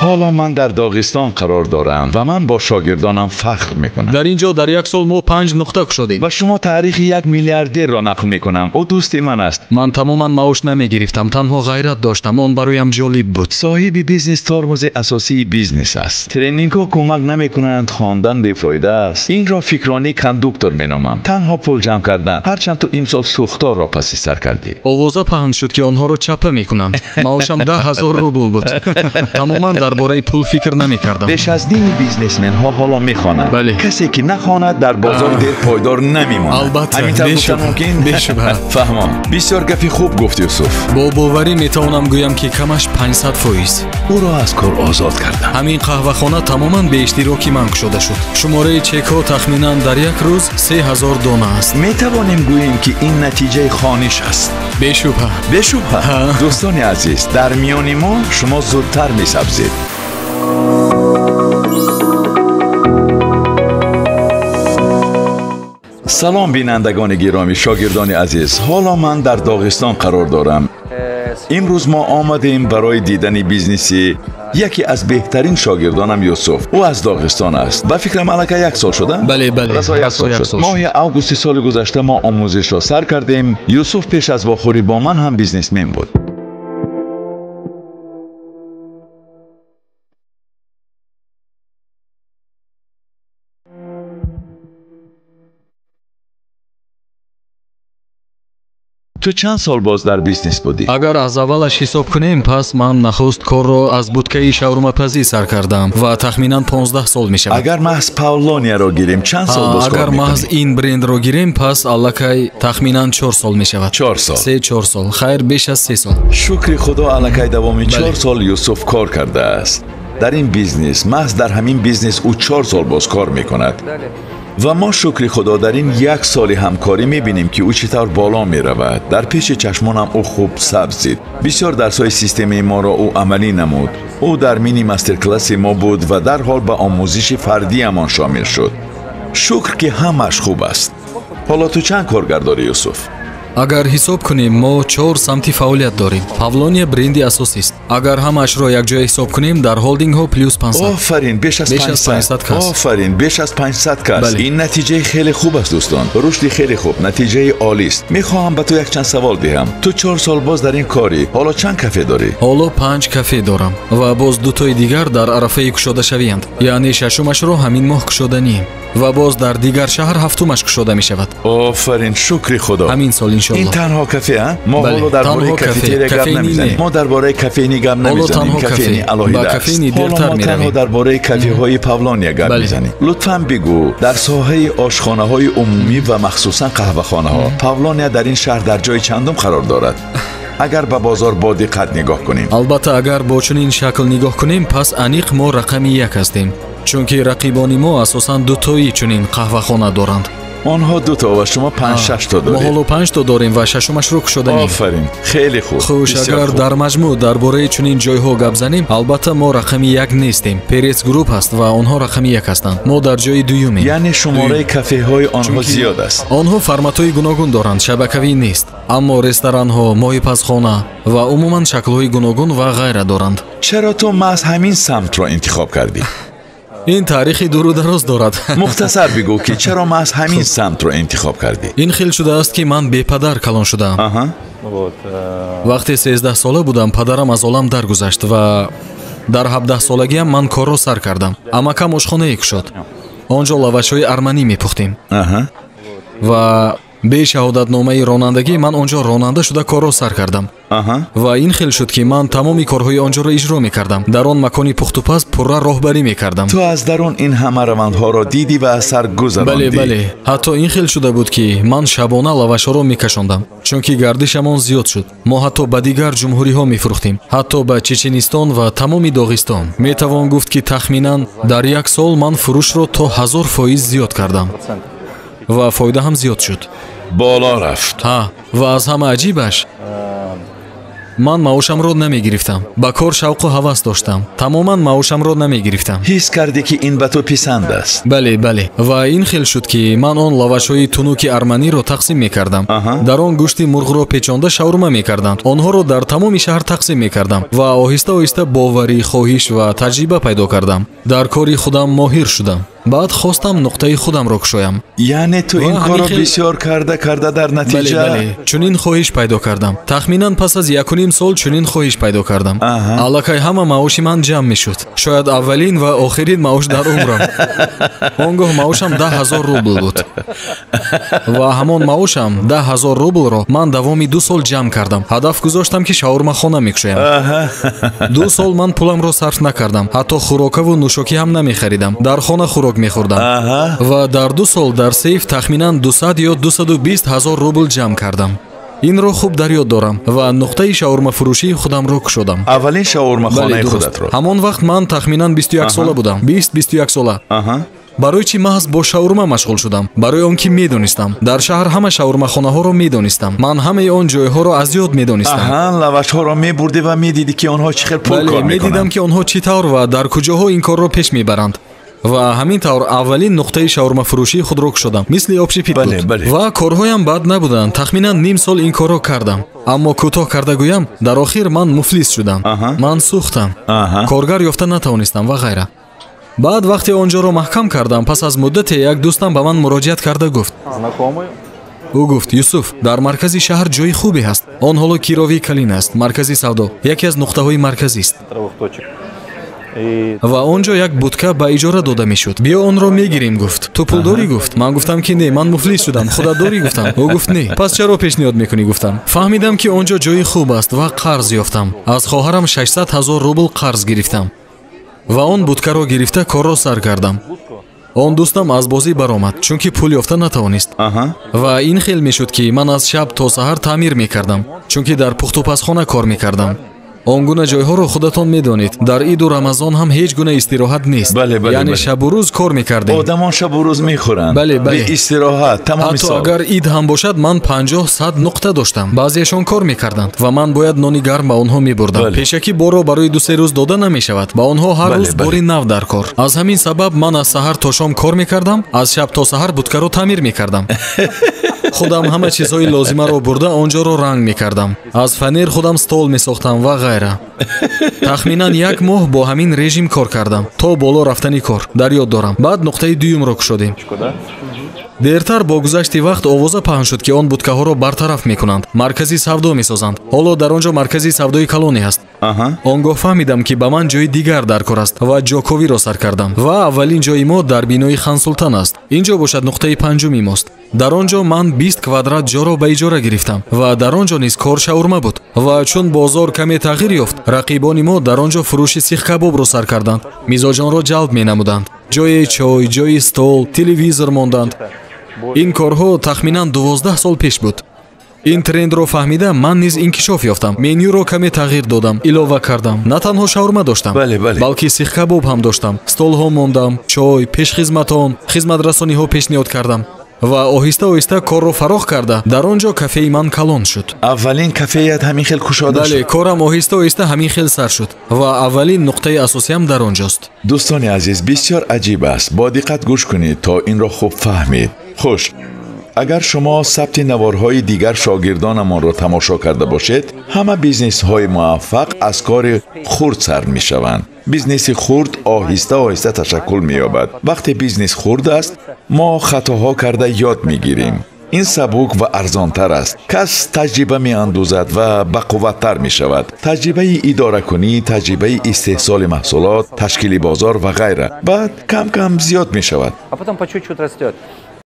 Ҳоло ман дар Доғистон қарор дорам ва ман бо шогирдонам фахр мекунам. Дар ин ҷо дар як сол мо 5 нуқта кушодем. Ба шумо таърихи як миллиардерро нақл мекунам. Ӯ дӯсти ман аст. Ман тамоман маош намегирифтам, танҳо ғайрат доштам. Он бароям ҷолиб буд. Соҳиби бизнес тормози асосии бизнес аст. Тренингҳо кӯмак намекунанд, хондан бефоида аст. Инро фикронии кондуктор меномам. Танҳо пул ҷамъ кардан. Ҳарчанд ту имсол сӯхторро паси сар кардӣ. Овоза паҳн шуд, ки онҳоро чапа мекунанд. Маошам 10 000 рубл буд. Тамоман дар бораи пул фикр намекардам. Беш аз ними бизнесменҳо ҳоло мехонанд. Бале. Касе ки нахонад дар бозор дер пойдор намемонад. Албатта, ҳамин тавр гуфтан мумкин? Бешубҳа. Фаҳмон. Бисёр гапи хуб гуфт Юсуф. Бо боварӣ метавонам гӯям, ки камаш 500%. Ӯро аз кор озод кардам. Ҳамин қаҳвахона тамоман бе иштироки ман кушода шуд. Шумораи чекҳо тахминан дар як рӯз 3000 дона аст. Метавонем гӯем, ки ин натиҷаи хониш аст. Бешубҳа. Бешубҳа. Дӯстони азиз, дар миёни мо шумо зудтар месабзед. Салом бинандагони гиромӣ, шогирдони азиз. Ҳоло ман дар Доғистон қарор дорам. Имрӯз мо омадем барои дидани бизнеси яке аз беҳтарин шогирдонам Юсуф. Ӯ аз Доғистон аст. Ба фикрам аллакай як сол шуда? Бале, бале. Расо як сол шуд. Моҳи августи соли гузашта мо омӯзишро сар кардем. Юсуф пеш аз вохӯрӣ бо ман ҳам бизнесмен буд. Ту чанд сол боз дар бизнес будӣ? Агар аз аввалаш ҳисоб кунем, пас ман нахуст корро аз будкаи шаурмапазӣ сар кардам ва тахминан 15 сол мешавад. Агар маҳз Павлонияро гирем, чанд сол боз кор мекунӣ? Агар маҳз ин брендро гирем, пас аллакай тахминан 4 сол мешавад. 4 сол? 3-4 сол. Хайр, беш аз 3 сол. Шукри Худо, аллакай давоми 4 сол Юсуф кор кардааст. Дар ин бизнес, маҳз дар ҳамин бизнес ӯ 4 сол боз кор мекунад. Ва мо шукри Худо дар ин як соли ҳамкорӣ мебинем, ки ӯ чӣ тавр боло меравад. Дар пеши чашмонам ӯ хуб сабзид. Бисёр дарсҳои системаи моро ӯ амалӣ намуд. Ӯ дар мини мастер-класси мо буд ва дарҳол ба омӯзиши фардиамон шомил шуд. Шукр, ки ҳамааш хуб аст. Ҳоло ту чанд коргар дорӣ, Юсуф? Агар ҳисоб кунем, мо 4 самти фаъолият дорем. Павлония бренди асосист. Агар ҳамаашро якҷоя ҳисоб кунем, дар холдингҳо плюс 500. Офарин, беш аз 500 кас. Офарин, беш аз 500 кас. Ин натиҷаи хеле хуб аст, дӯстон. Рушди хеле хуб, натиҷаи олист. Мехоҳам ба ту якчанд савол диҳам. Ту 4 сол боз дар ин корӣ. Ҳоло чанд кафе дорӣ? Ҳоло 5 кафе дорам ва боз дутои дигар дар арафаи кушодашавианд. Яъне шашумашро ҳамин моҳ кушоданием ва боз дар дигар шаҳр ҳафтумаш кушода мешавад. Офарин, шукри Худо. Ҳамин сол иншоаллоҳ. Ин танҳо кафе, а? Мо ҳоло дар бораи кафетерия гап намезанем. Мо дар бораи кафени гап намезанем. Кафени алоҳида аст. Ҳоло мо танҳо дар бораи кафеҳои Павлония гап мезанем. Лутфан бигӯ, дар соҳаи ошхонаҳои умумӣ ва махсусан қаҳвахонаҳо Павлония дар ин шаҳр дар ҷои чандум қарор дорад? Агар ба бозор бо диққат нигоҳ кунем. Албатта, агар бо чунин шакл нигоҳ кунем, пас аниқ мо рақами 1 ҳастем. Чунки рақибони мо асосан дутои чунин қаҳвахона доранд. Онҳо дуто ва шумо 5-6 то доред. Мо ҳоло 5 то дорем ва шашумашро кушодаем. Офарин, хеле хуб. Хуш, агар дар маҷмӯъ дар бораи чунин ҷойҳо гап занем, албатта мо рақами 1 нестем. Перец Груп ҳаст ва онҳо рақами 1 ҳастанд. Мо дар ҷои дуюмем. Яъне шумораи кафеҳои онҳо зиёд аст. Онҳо форматҳои гуногун доранд, шабакавӣ нест. Аммо ресторанҳо, моҳипазхона ва умуман шаклҳои гуногун ва ғайра доранд. Чаро ту маҳз ҳамин самтро интихоб кардӣ? Ин таърихи дуру дароз дорад. Мухтасар бигӯ, ки чаро маҳз ҳамин самтро интихоб кардӣ? Ин хел шудааст, ки ман бепадар калон шудаам. Вақте 13 сола будам, падарам аз олам даргузашт ва дар 17 солагиам ман корро сар кардам. Амакам ошхонае кушод. Он ҷо лавашҳои арманӣ мепухтем. Ва бе шаҳодатномаи ронандагӣ ман он ҷо ронанда шуда корро сар кардам. Ва ин хел шуд, ки ман тамоми корҳои он ҷоро иҷро мекардам. Дар он макони пухтупаз пурра роҳбарӣ мекардам. Ту аз дарун ин ҳама равандҳоро дидӣ ва аз сар гузарондӣ. Бале, бале. Ҳатто ин хел шуда буд, ки ман шабона лавашҳоро мекашондам, чунки гардишамон зиёд шуд. Мо ҳатто ба дигар ҷумҳуриҳо мефурӯхтем, ҳатто ба Чеченистон ва тамоми Доғистон. Метавон гуфт, ки тахминан дар як сол ман фурӯшро то 1000% зиёд кардам ва фоида ҳам зиёд шуд. Боло рафт. Ҳа, ва аз ҳама аҷибаш, Ман маошамро намегирифтам. Ба кор шавқу ҳавас доштам. Тамоман маошамро намегирифтам. Ҳис кардӣ, ки ин ба ту писанд аст? Бале, бале. Ва ин хел шуд, ки ман он лавашҳои тунуки арманиро тақсим мекардам. Дар он гӯшти мурғро печонда шаурма мекарданд. Онҳоро дар тамоми шаҳр тақсим мекардам ва оҳиста оҳиста боварӣ, хоҳиш ва таҷриба пайдо кардам. Дар кори худам моҳир шудам. Баъд хостам нуқтаи худамро кушоям. Яъне ту ин корро бисёр карда карда дар натиҷа. Бале, бале, чунин хоҳиш пайдо кардам. Тахминан пас аз 1.5 сол чунин хоҳиш пайдо кардам. Аллакай ҳама маоши ман ҷамъ мешуд. Шояд аввалин ва охирин маош дар умрам. Он гоҳ маошам 10 000 рубл буд. Ва ҳамон маошам 10 000 рублро ман давоми 2 сол ҷамъ кардам. Ҳадаф гузоштам, ки шаурмахона мекушоям. 2 сол ман пуламро сарф накардам. Ҳатто хӯрокаву нӯшокӣ ҳам намехаридам. Дар хона хӯрок мехӯрдам. Ва дар 2 сол дар сейф тахминан 200 ё 220 ҳазор рубл ҷамъ кардам. Инро хуб дар ёд дорам ва нуқтаи шаурмафурӯшии худамро кушодам. Аввалин шаурмахонаи худатро? Ҳамон вақт ман тахминан 21 сола будам. 20-21 сола. Барои чӣ маҳз бо шаурма машғул шудам? Барои он ки медонистам. Дар шаҳр ҳама шаурмахонаҳоро медонистам. Ман ҳамаи он ҷойҳоро аз ёд медонистам. Лавашҳоро мебурдӣ ва медидӣ, ки онҳо чӣ хел пул кор мекунанд. Медидам, ки онҳо чӣ тавр ва дар куҷоҳо ин корро пеш мебаранд. Ва ҳамин тавр аввалин нуқтаи шаурмафурӯшии худро кушодам. Мисли общепит буд. Ва корҳоям бад набуданд. Тахминан ним сол ин корро кардам. Аммо кӯтоҳ карда гӯям, дар охир ман муфлис шудам. Ман сӯхтам. Коргар ёфта натавонистам ва ғайра. Баъд вақте он ҷоро маҳкам кардам, пас аз муддате як дӯстам ба ман муроҷиат карда гуфт. Ӯ гуфт: Юсуф, дар маркази шаҳр ҷои хубе ҳаст. Он ҳоло Кирови Калин аст, маркази савдо, яке аз нуқтаҳои марказист. Ва он ҷо як будка ба иҷора дода мешуд. Биё онро мегирем, гуфт. Ту пул дорӣ? Гуфт. Ман гуфтам, ки не, ман муфлис шудам. Худат дорӣ? Гуфтам. Ӯ гуфт не. Пас чаро пешниҳод мекунӣ? Гуфтам. Фаҳмидам, ки он ҷо ҷои хуб аст ва қарз ёфтам. Аз хоҳарам 600 000 рубл қарз гирифтам. Ва он будкаро гирифта корро сар кардам. Он дӯстам аз бозӣ баромад, чунки пул ёфта натавонист. Ва ин хел мешуд, ки ман аз шаб то саҳар таъмир мекардам, чунки дар пухтупазхона кор мекардам. Он гуна ҷойҳоро худатон медонед. Дар иду Рамазон ҳам ҳеҷ гуна истироҳат нест. Яъне шабу рӯз кор мекардем. Одамон шабу рӯз мехӯранд. Бале, бале. Бе истироҳат тамоми сол. Ҳатто агар ид ҳам бошад, ман 50-100 нуқта доштам. Баъзеашон кор мекарданд ва ман бояд нони гарм ба онҳо мебурдам. Пешакӣ борро барои 2-3 рӯз дода намешавад. Ба онҳо ҳар рӯз бори нав дар кор. Аз ҳамин сабаб ман аз саҳар то шом кор мекардам, аз шаб то саҳар будкаро таъмир мекардам. Худам ҳама чизҳои лозимаро бурда он ҷоро ранг мекардам. Аз фанер худам стол месохтам ва ғайра. Тахминан 1 моҳ бо ҳамин режим кор кардам то боло рафтани кор. Дар ёд дорам. Баъд нуқтаи дуюмро кушодем. Дертар бо гузашти вақт овоза паҳн шуд, ки он будкаҳоро бартараф мекунанд, маркази савдо месозанд. Ҳоло дар он ҷо маркази савдои калоне ҳаст. Он гоҳ фаҳмидам, ки ба ман ҷои дигар дар кор аст ва ҷоковиро сар кардам. Ва аввалин ҷои мо дар бинои Хансултан аст. Ин ҷо бошад нуқтаи панҷуми мост. Дар он ҷо ман 20 квадрат ҷоро ба иҷора гирифтам ва дар он ҷо низ кор шаурма буд. Ва чун бозор каме тағйир ёфт, рақибони мо дар он ҷо фурӯши сихкабобро сар карданд. Мизоҷонро ҷалб менамуданд. Ҷои чой, ҷои стол, телевизор монданд. Ин корҳо тахминан 12 сол пеш буд. Ин трендро фаҳмида ман низ инкишоф ёфтам. Менюро каме тағйир додам, илова кардам. На танҳо шаурма доштам, балки сихкабоб ҳам доштам. Столҳо мондам, чой, пешхизматон, хизматрасониҳо пешниҳод кардам. Ва оҳиста оҳиста корро фарох карда, дар он ҷо кафеи ман калон шуд. Аввалин кафеят ҳамин хел кушода шуд? Бале, корам оҳиста оҳиста ҳамин хел сар шуд ва аввалин нуқтаи асосиям дар он ҷост. Дӯстони азиз, бисёр аҷиб аст. Бо диққат гӯш кунед то инро хуб фаҳмед. Хуш, агар шумо сабти наворҳои дигар шогирдонамонро тамошо карда бошед, ҳама бизнесҳои муваффақ аз кори хурд сар мешаванд. Бизнеси хурд оҳиста оҳиста ташаккул меёбад. Вақте бизнес хурд аст, мо хатоҳо карда ёд мегирем. Ин сабук ва арзонтар аст. Кас таҷриба меандозад ва бақувваттар мешавад. Таҷрибаи идоракунӣ, таҷрибаи истеҳсоли маҳсулот, ташкили бозор ва ғайра. Баъд кам-кам зиёд мешавад. А потом по чуть-чуть растет.